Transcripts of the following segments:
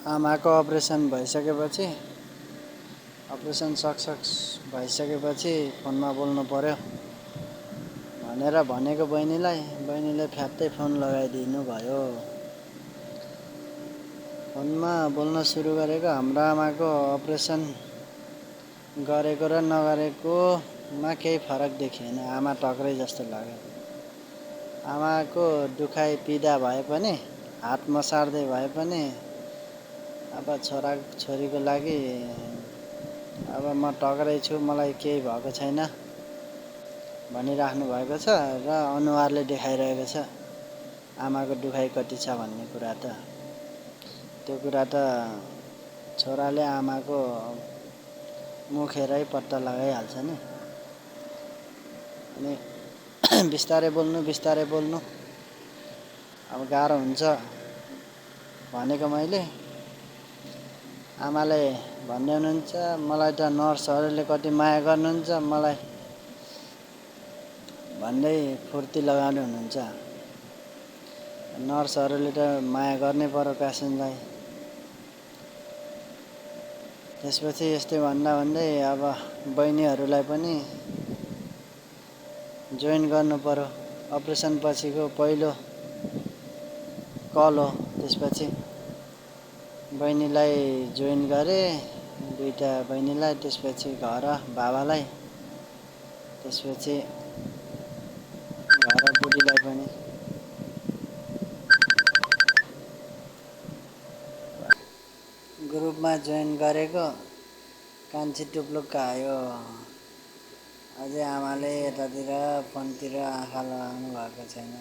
आमाको अपरेसन भइसकेपछि operation success भइसकेपछि फोनमा बोल्नु पर्यो भनेर भनेको बहिनीले फ्यात्तै फोन लगाइदिनु भयो। फोनमा बोल्न सुरु गरेको हाम्रो आमाको अपरेसन गरेको र नगरेकोमा केही फरक देखिएन। आमा टक्रै जस्तो लाग्यो। आमाको दुखाइ पीडा भए पनि हात मसार्दै भए पनि अब छोरीको लागि अब म टक्रै छु, मलाई केही भएको छैन भनिराख्नु भएको छ र अनुहारले देखाइरहेको छ आमाको दुखाइ कति छ भन्ने कुरा त। त्यो कुरा त छोराले आमाको मुख हेरै पत्ता लगाइहाल्छ नि। अनि बिस्तारै बोल्नु अब गाह्रो हुन्छ भनेको मैले। आमाले भन्दै हुनुहुन्छ मलाई त नर्सहरूले कति माया गर्नुहुन्छ मलाई भन्दै फुर्ती लगाउनु हुनुहुन्छ। नर्सहरूले त माया गर्नै पर्यो पेसेन्टलाई। त्यसपछि यस्तै भन्दै अब बहिनीहरूलाई पनि जोइन गर्नु पर्यो। अपरेसन पछिको पहिलो कल हो। त्यसपछि बहिनीलाई जोइन गरे, दुईटा बहिनीलाई, त्यसपछि घर बाबालाई, त्यसपछि घर बुढीलाई पनि। ग्रुपमा जोइन गरेको कान्छी टुप्लुक्क आयो। अझै आमाले यतातिर फोनतिर आँखा लगाउनु भएको छैन।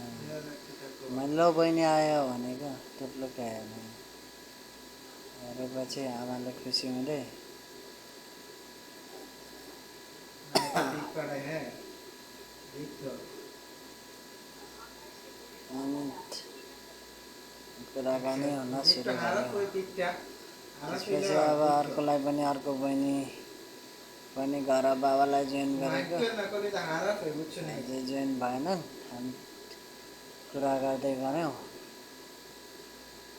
मैले ल बहिनी आयो भनेको, टुप्लुक्क हेरेपछि आमाले खुसी हुँदै कुराकानी हुन सुरु भयो। त्यसपछि अब अर्कोलाई पनि अर्को बहिनी पनि घर बाबालाई जोइन गरेको, अझै जोइन भएनन्। हामी कुरा गर्दै गऱ्यौँ।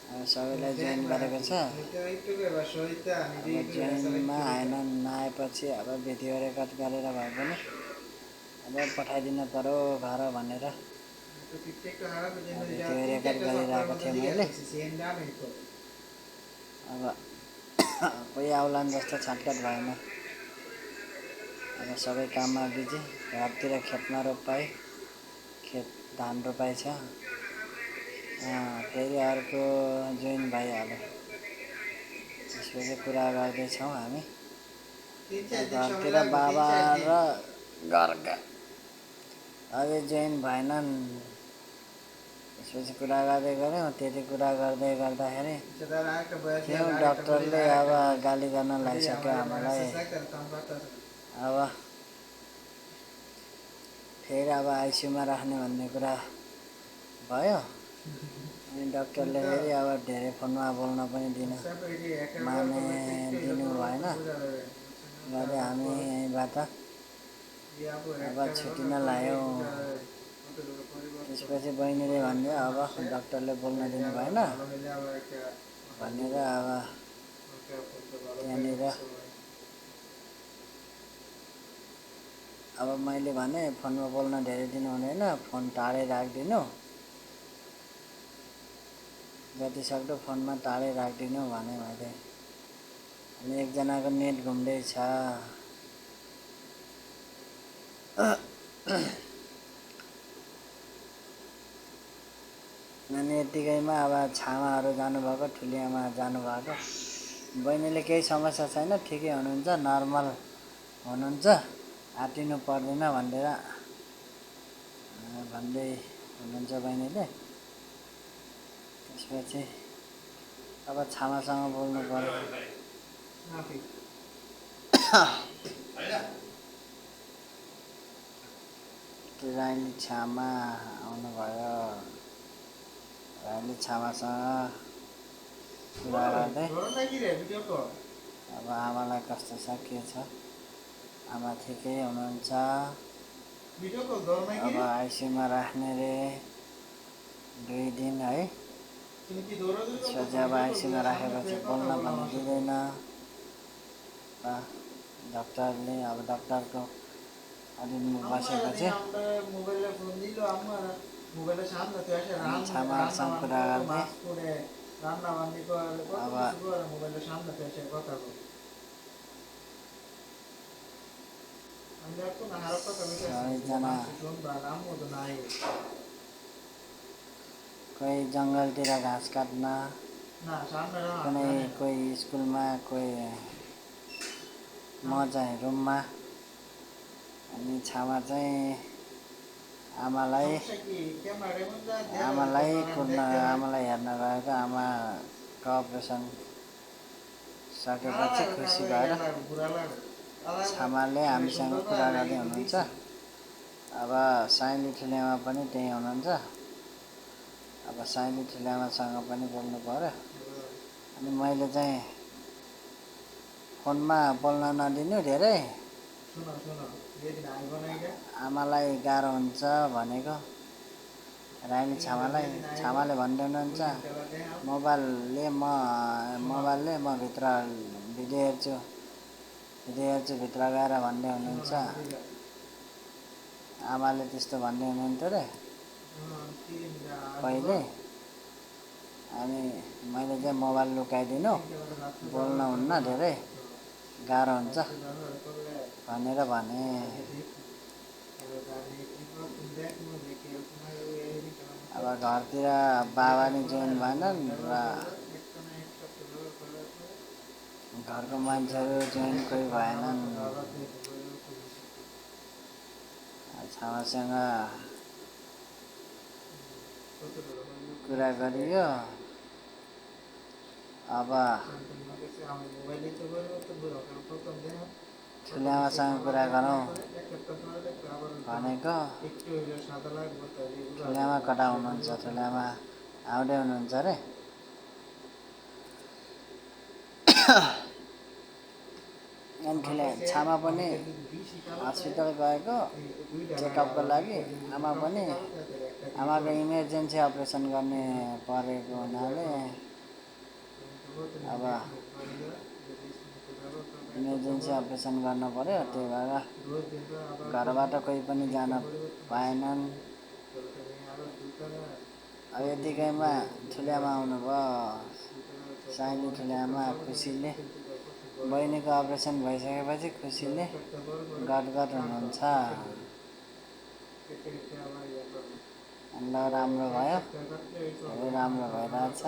अब सबैलाई जोइन गरेको छ। अब जोइनमा आएनन्, नआएपछि अब भिडियो रेकर्ड गरेर भए पनि अब पठाइदिनु पर्यो घर भनेर भिडियो रेकर्ड गरिरहेको थिएँ मैले। अब कोही आउलान् जस्तो छटपट भएन। अब सबै काममा बिजी। घरतिर खेतमा रोपाइ, धान रोपाइ छ। फेरि अर्को जोइन भइहाल्यो। त्यसपछि कुरा गर्दैछौँ हामी। घरतिर बाबा र घरका अझै जोइन भएनन्। त्यसपछि कुरा गर्दै गऱ्यौँ। त्यति कुरा गर्दै गर्दाखेरि डाक्टरले अब गाली गर्न लागिसक्यो आमालाई। अब फेरि अब आइसियुमा राख्ने भन्ने कुरा भयो। अनि डाक्टरले फेरि अब धेरै फोनमा बोल्न पनि दिनु भएन। गरे हामी यहीँबाट अब छुट्टिन लाग्यौँ। त्यसपछि बहिनीले भन्यो अब डाक्टरले बोल्न दिनु भएन भनेर अब त्यहाँनिर अब मैले भने फोनमा बोल्न धेरै दिनु हुँदैन, फोन टाढै राखिदिनु, जतिसक्दो फोनमा टाढै राखिदिनु भने मैले। अनि एकजनाको नेट घुम्दैछ। अनि यतिकैमा अब छामाहरू जानुभएको, ठुली आमा जानुभएको। बहिनीले केही समस्या छैन, ठिकै हुनुहुन्छ, नर्मल हुनुहुन्छ, आत्तिनु पर्दैन भनेर भन्दै हुनुहुन्छ बहिनीले। त्यसपछि अब छामासँग बोल्नु पर्यो। राइली छामा आउनुभयो। राइली छामासँग कुरा गर्दै अब आमालाई कस्तो छ, के छ, आमा ठिकै हुनुहुन्छ। अब आइसियुमा राख्ने रे 2 दिन है। त्यसपछि अब आइसियुमा राखेपछि बोल्न पनि दिँदैन। डक्टरले अब डक्टरको अधीनमा बसेपछि छामाहरूसँग कुरा गर्दै अब सबैजना कोही जङ्गलतिर घाँस काट्न, कुनै कोही स्कुलमा, कोही म चाहिँ रुममा। अनि छामा चाहिँ आमालाई हेर्न गएको। आमाको अपरेसन सकेपछि खुसी भएर छामाले हामीसँग कुरा गर्दै हुनुहुन्छ। अब साइली ठुल्यामा पनि त्यही हुनुहुन्छ। अब साइली ठुल्यामासँग पनि बोल्नु पर्यो। अनि मैले चाहिँ फोनमा बोल्न नदिनु धेरै, आमालाई गाह्रो हुन्छ भनेको। राइनी छामाले भन्दै हुनुहुन्छ मोबाइलले म भित्र भिडियो हेर्छु भित्र गएर भन्दै हुनुहुन्छ। आमाले त्यस्तो भन्दै हुनुहुन्थ्यो रे पहिले। अनि मैले चाहिँ मोबाइल लुकाइदिनु, बोल्न हुन्न, धेरै गाह्रो हुन्छ भनेर भने। अब घरतिर बाबा नि जोइन भएनन् र घरको मान्छेहरू जोइन कोही भएनन्। छामासँग कुरा गरियो। अब ठुल्यामासँग कुरा गरौँ भनेको। ठुल्यामा कता हुनुहुन्छ? ठुल्यामा आउँदै हुनुहुन्छ अरे। अनि छामा पनि हस्पिटल गएको चेकअपको लागि। आमाको इमर्जेन्सी अपरेसन गर्ने परेको हुनाले अब इमर्जेन्सी अपरेसन गर्न पर्यो। त्यही भएर घरबाट कोही पनि जान पाएनन्। अब यतिकैमा ठुल्यामा आउनुभयो। साइली ठुल्यामा खुसीले बहिनीको अपरेसन भइसकेपछि खुसीले गदगद हुनुहुन्छ। ल राम्रो भयो, धेरै राम्रो भइरहेछ।